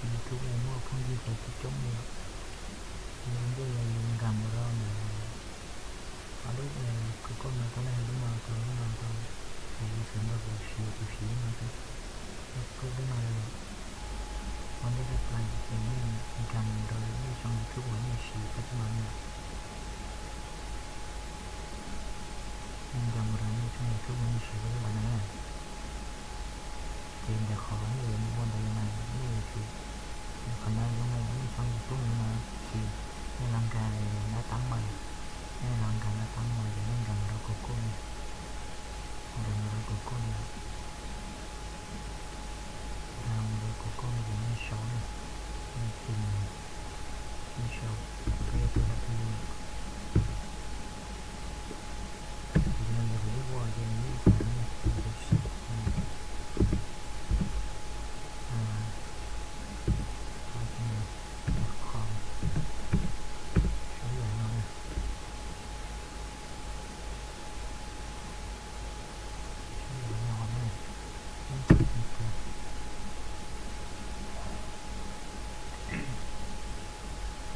YouTube no muaj phooj ywg coob coob li. Yus ntuj yog yus nkag mus rau ntawm ob lub Google no tau ne, lub no tau, lub no tau, ces yus xav nrog kuv siv, kuv siv lub no xwb. Lub no yog ua ntej tshaj plaws ces nej nkag mus rau nej tshooj YouTube uas nej siv tau no na. Nej nkag mus rau nej tshooj YouTube uas nej siv tau lub ntawd na. Ces ntawm qhov nej yuav mus ua ntawd na, nej yuav tsum, qhov no zoo li nej tshooj YouTube no ces nej los nkag nab tab mais, nej los nkag nab tab mais ces nej nkag mus rau Google na, nkag mus rau Google na. Nkag mus rau Google ces nej sau na, nej sau, nej sau, peb tus lab pib, ces no yog kuv yeej ua ces nej xav ne, kuv tus sau, qhov, sau yam no na.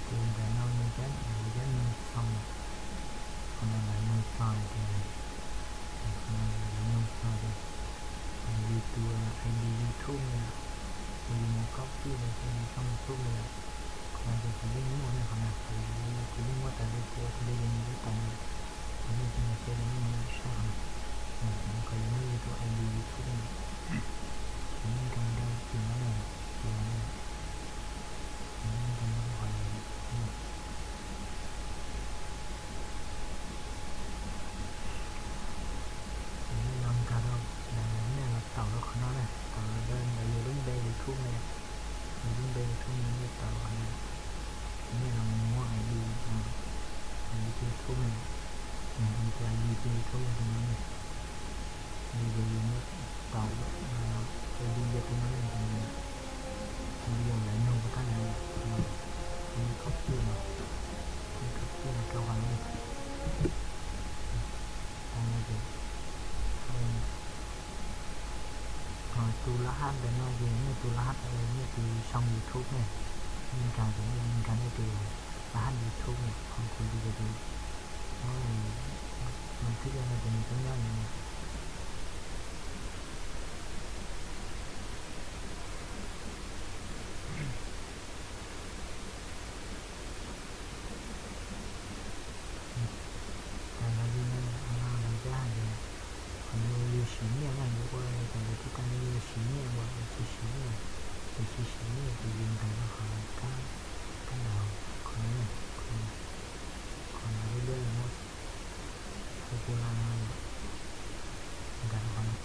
Ces ntawm no nws cab, nws cab nws txog, qhov no lawv nug txog tias, qhov no lawv nug txog tias yus tus I D YouTube no yom, yus mus copy los yog yus tshooj YouTube no yom. Qhov no ces kuv yeej muaj ne, qhov no kuv, kuv yeej muab tas li kuv ua tas li ces nws yeej tau no. Qhov no ces nws qhia tias nej mus saib qhov no, kom yus muab yus tus I D YouTube no, ces nej nkag mus rau tus no na, tus no na, ces nej nkag mus rau qhov no. Ces nej los nkag rau, nej los taus rau qhov no na, taus rau ntawm yus lub npe YouTube no yom, yus lub npe YouTube no nej taus rau qhov no, ces nej los muab I D, I D YouTube no, yus tus I D YouTube yog tus no na. Li ces yus muab taus, I D yog tus no na, tus no, I D uas lawv nug rau kab ntawd, nej copy los, nej copy los rau qhov no. Tau no ces, ho tus lab hab ntawm no ces nej tus lab hab, nej tus tshooj YouTube ne, nej nkag ces nej nkag nej tus lab hab YouTube na, ho kuv li ces tus, no twb yog no ces nws twb nyob li no. Ces lawv li no, lawv cab hais tias qhov no yus siv nyiaj na, yus ua tas li tub kab no yus siv nyiaj, ua yus tsis siv nyiaj, yus tsis siv nyiaj ces yus nkag rau qhov kab, kab ntawd, qhov no, qhov no liab liab muab xu ku la no, nkag rau qhov no.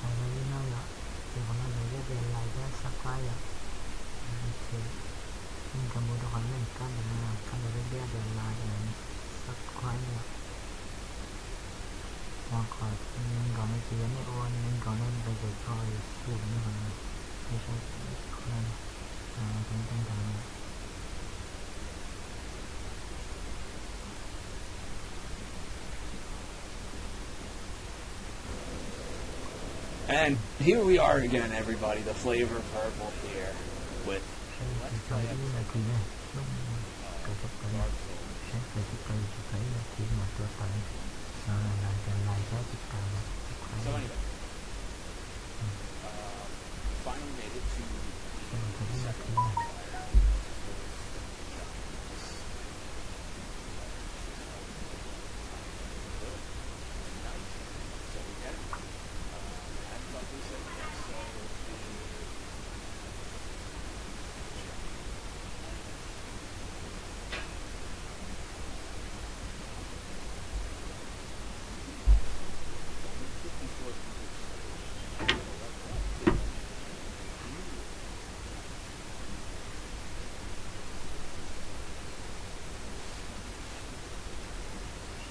Hais li no yom, ces qhov no lawv yog tias like thiab subscribe yom. Ces nej nkag mus rau qhov nej kab ntawd, kab ntawd liab liab tias like, subscribe yom. Ho qhov nees nkaum no ces yog nej ua nees nkaum no nqis pem txog xu li no, nej saib qhov no, tus no tau nkag no. And here we are again, everybody, the Flavor Purple here with Let's Play a Clip. Saib tsis tau ib, saib tsis tau ib yam thiab mas tuaj tau no, like, like thiab tsis tau no, subscribe. Finally made it to the second.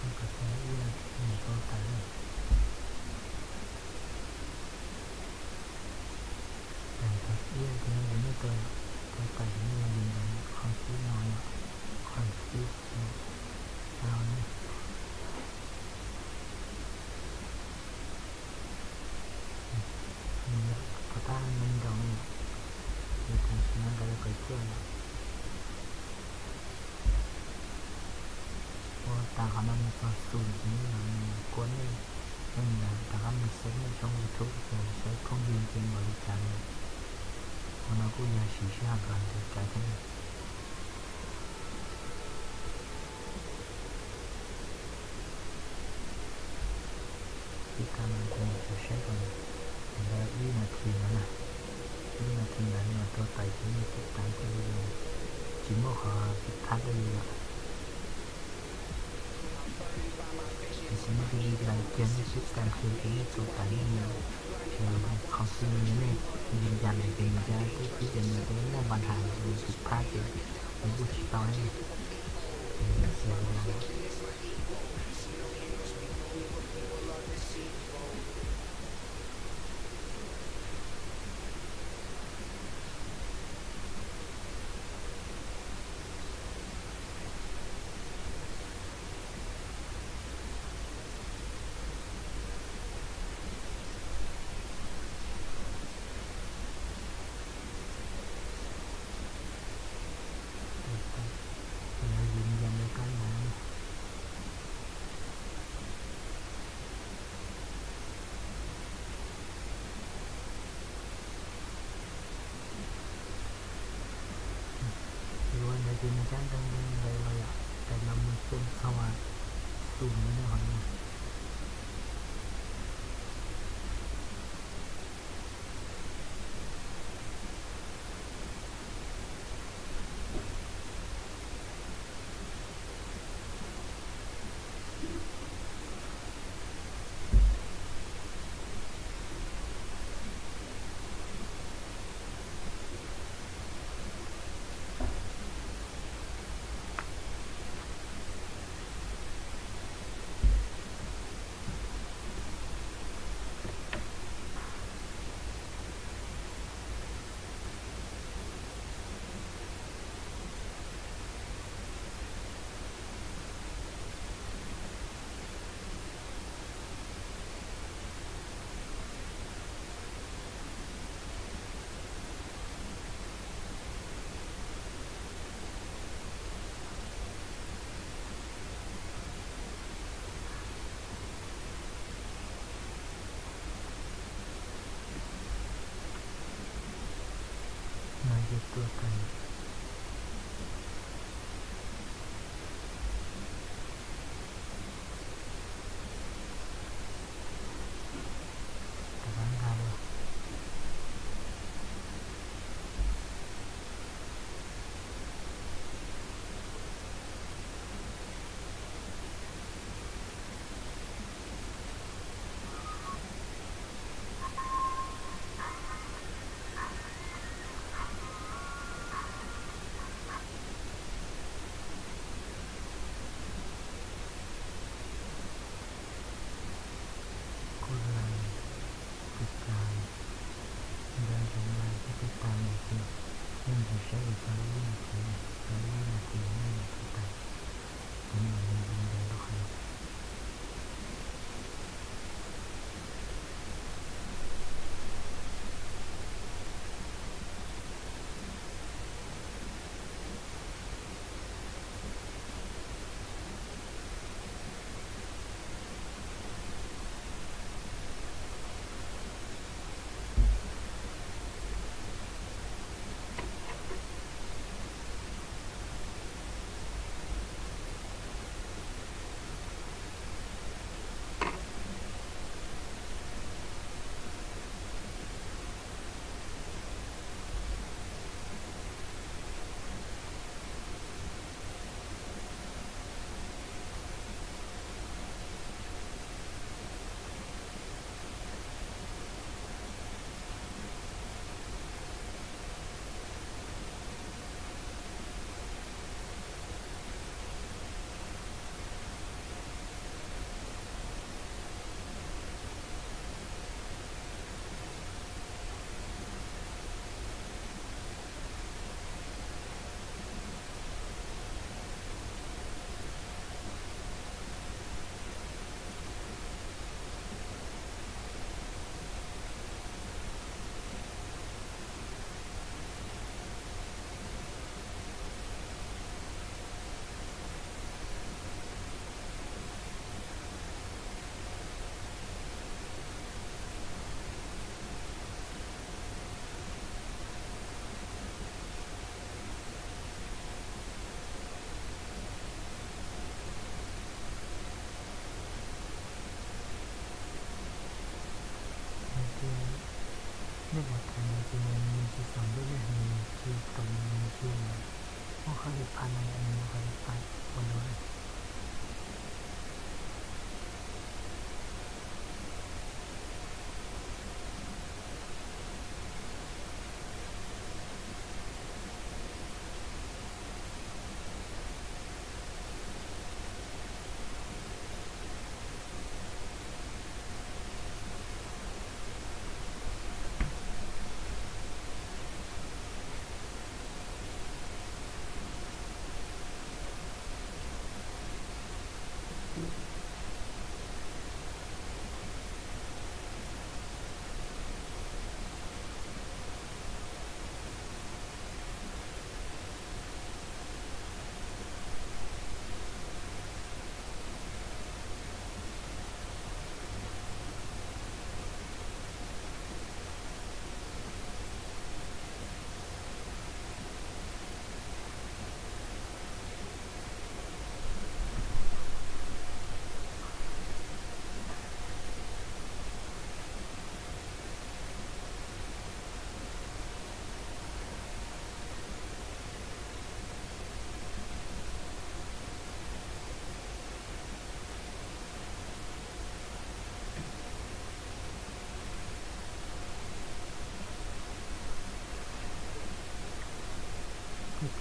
Seb puas tau ib na, tau tawm na. Tau ib ces nej tau, tau tawm ces nej los yus ntawm qhov xwb no yom, qhov xwb no, tau na. Tas qhov no mus txog xum ces nej mam mus kua nej, nej mam rov qab mus xeeb nej tshooj YouTube ces saib phooj ywg ntse npaum li cas li. Qhov no kuj yog siv sij hawm kom ntev tsawv thiab na. Ib tag no ces saib kom ntawd ib nas this ntawd na, ib nas this ntawd nej mam tuaj tawm ces nej twb tawm tag li lawm, tsis muaj qhov pib thab dab tsi lawm. Tiam sis nej cia li lawv kiag nej twb kam kiag ces nej tus tawm nej mus, ces qhov xwb nej ncig ncas lawm ces nws twb pib ces nws twb muaj npa nham ces nws pib thab ces nws kuj tsis tau thiab na. Ces cia li lawv Lawv ncig ncas lawv kab ntawd. Ces ua ntawd ces nws cab nqe nqe nqe los yom, tais los mus txog txog xum ntawd na qhov no.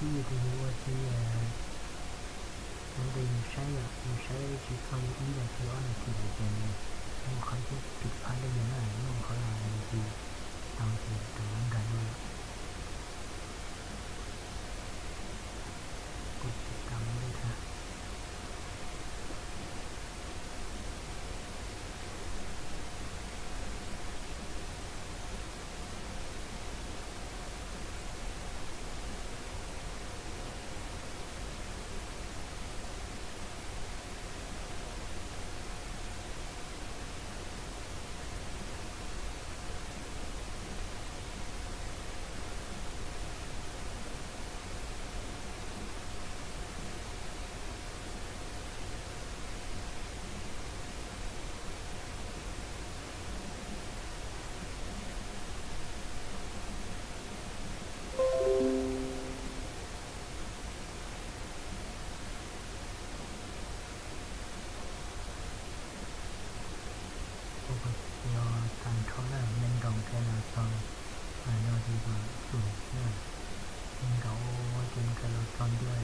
Ib yam li yus ua si, ua ntej yus saib yom, yus saib tsis txog li ib nas this ob nas this lawm ces nws muaj qhov thiab pib phab dej yus na, muaj qhov los nws tsis tau ces rau nkag dua lawm. Kuv tsis tau ua ntej thiab. Yog tag nrho na, me nkaus nkag los txog no ces yog Xum na, me nkaus ces nkag los txog ntiaj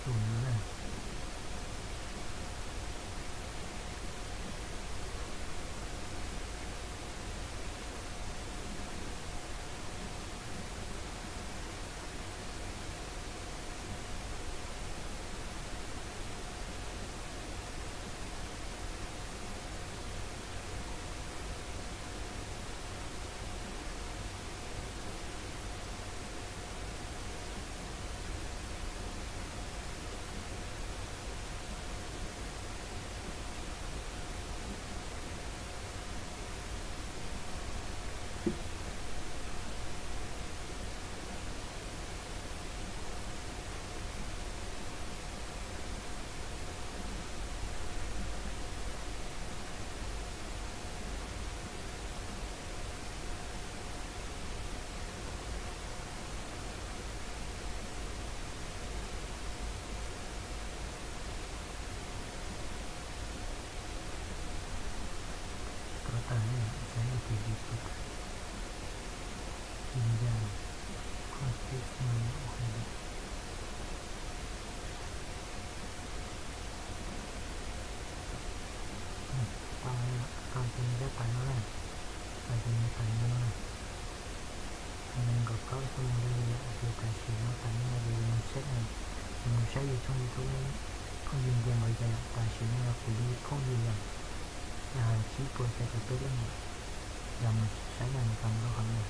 Xum no na. Rov tawm na, saib ib pliag li puas tawm. Ib yam, qhov tib xwb no ua hais tias, tau, tau ces nws rov tawm no na, tau ces nws tawm no na. Nees nkaum plaub xuab moos li lawm ces tam sim no tawm no ces yus mus saib, yus mus saib yus tshooj YouTube phooj ywg nce npaum li cas yom. Tam sim no yog kuv li phooj ywg yog tsib puas xya caum peb leej yom. Yog mus saib na, nws tau nkaus qhov no,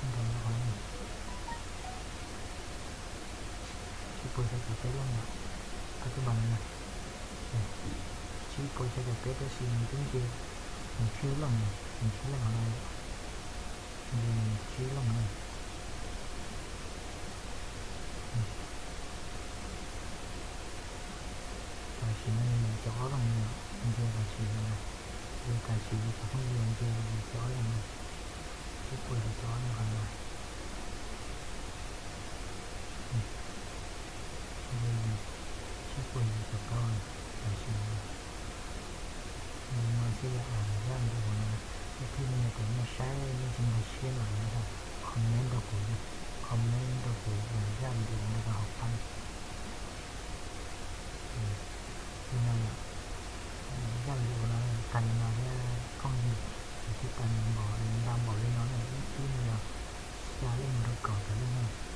nkaus nkaus qhov no. Tsib puas xya caum peb leej yom, koj twb npaum no na. Tsib puas xya caum peb tab sis nws twb nce, nws tsib leej, nws tsib leej qhov no yom. Nce nws tsib leej na. Tam sim no yus caum ob leej no, nce tam sim no, nce tam sim yus cov phooj ywg nce yus caum ob leej no, tsib puas yus caum ob leej qhov no. Nce yus tsib puas yus caum plaub tam sim no. Li no xwb yom, zaj video no, ib txhia leej yog tias nej saib nej tsis nkag siab los comment rau kuv, comment rau kuv zaj video no rau hauv qab. Li no yom, zaj video no tag li no thiab phooj ywg, kuv twb tau npaum, nta npaum li no na, ib pib no yog xya leej rau kaum tawm leej na.